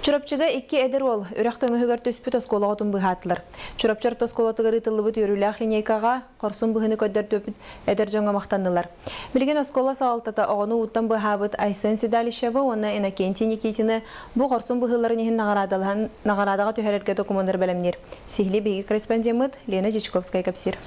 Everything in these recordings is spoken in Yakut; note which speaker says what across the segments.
Speaker 1: Чурапчыга икки эдэр уол үрэх көҥүһүгэр түспүт оскуола оҕотун быыһаатылар. Чурапчы орто оскуолатыгар ыытыллыбыт үөрүүлээх линейкаҕа хорсун быһыыны көрдөрдүбүт эдэр дьоҥҥо махтаннылар. Билигин оскуола салалтата оҕону ууттан быыһаабыт Айсен Седалищевы уонна Иннокентий Никитины бу хорсун быһыыларын иһин наҕараадалаһан наҕараадаҕа түһэрэргэ докумуоннары бэлэмниир. Сиһилии биһиги корреспондеммыт Лена Дьячковская кэпсиир.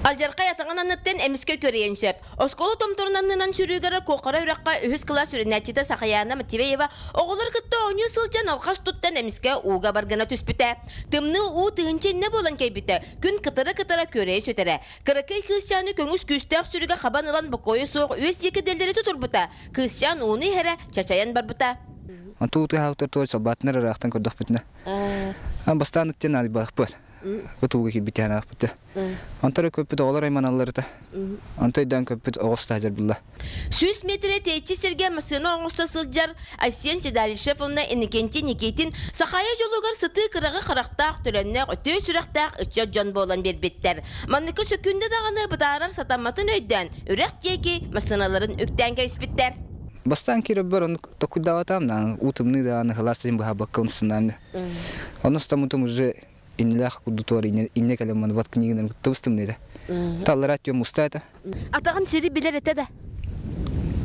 Speaker 2: Алдьархай атаҕын анныттан эмискэ көрүйэн сөп. Оскуола томторун аннынан сүрүүгэр Куохара үрэххэ үһүс кылаас үөрэнээччитэ Сахаяна Матвеева оҕолор кытта оонньуу сылдьан алҕас туттан эмискэ ууга баргана түспүтэ. Тымныы уу тыһыынча иннэ буолан кэйбитэ, күн кытара-кытара күөрэйэ сүтэрэ. Кыракый кыысчааны көҥүс күүстээх сүрүгэ хабан ылан бокуойа суох үөс диэки дэллэри тутурбута. Кыысчаан ууну иһэрэ чачайан барбыта.
Speaker 3: Онтуу тыаһаабыттар туой салбаатынар ыраахтан көрдөхпүтүнэ. Бастаан ыттен албаахпыт. Ытууга киирбитиһэн аахпыт. Онтон көппүт оҕолор айманалларыта. Онто өйдөөн көппүт оҕус таһдьар булла.
Speaker 2: 100 метрэ тэйиччи сиргэ массыына оҥосто сылдьар Айсен Седалищев уонна Иннокентий Никитин Сахаайа дьолугар сытыы кыраҕы харахтаах, төлөннөөх, үтүө сүрэхтээх ыччат дьон буолан биэрбиттэр. Манныка сөкүүндэ даҕаны бытаарар сатамматын өйдөөн, үрэх диэки массыыналарын үктээн кэбиспиттэр.
Speaker 3: Бастаан киирэрбэр ону токуйдаабатаам, уу тымныы даҕаны хылаас син быһаабакка онсунаам. Онно стаммытым уже иннилээх курдутугар иннэ кэлэн маны вот книгинэн тыбыстым диэтэ. Таллара түөм уста этэ.
Speaker 2: Атаҕын сири билэр этэ да?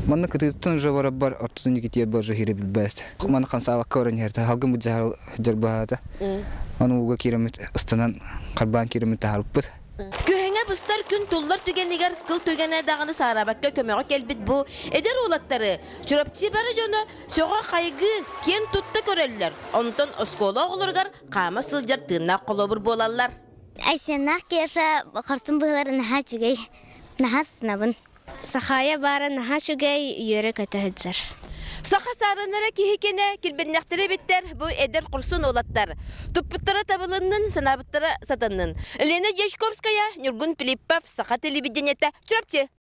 Speaker 3: Манна кытыыттан уже барабар ортотун дикитиэр божа хире билбэт. Маны хансаабакка баран иһэртэ. Халгын быдьаһар дьарбаһаата. Аны ууга киирэммит ыстанан харбаан киирэммит таһаарбыппыт.
Speaker 2: Күһэҥэ быстар күн туллар түгэнигэр кыл түгэнэ даҕаны саараабакка көмөҕө кэлбит бу эдэр уолаттары Чурапчы бары дьоно сөҕө-хайгыы, киэн тутта көрөллөр. Онтон оскуола оҕолоругар хаама сылдьар тыыннаах холобур буолаллар.
Speaker 4: Айсеннаах Кеша хорсун быһыылара наһаа үчүгэй, наһаа астынабын.
Speaker 5: Сахаайа баара наһаа үчүгэй, үөрэ-көтө сылдьар.
Speaker 2: Саха саарынара киһи кэнэ килбиннэхтэрэ эбиттэр бу эдэр хорсун уолаттар. Туппуттара табылыннын, санаабыттара сатаннын. Лена Дьячковская, Ньургун Филиппов, Саха телевидениетэ, Чурапчы.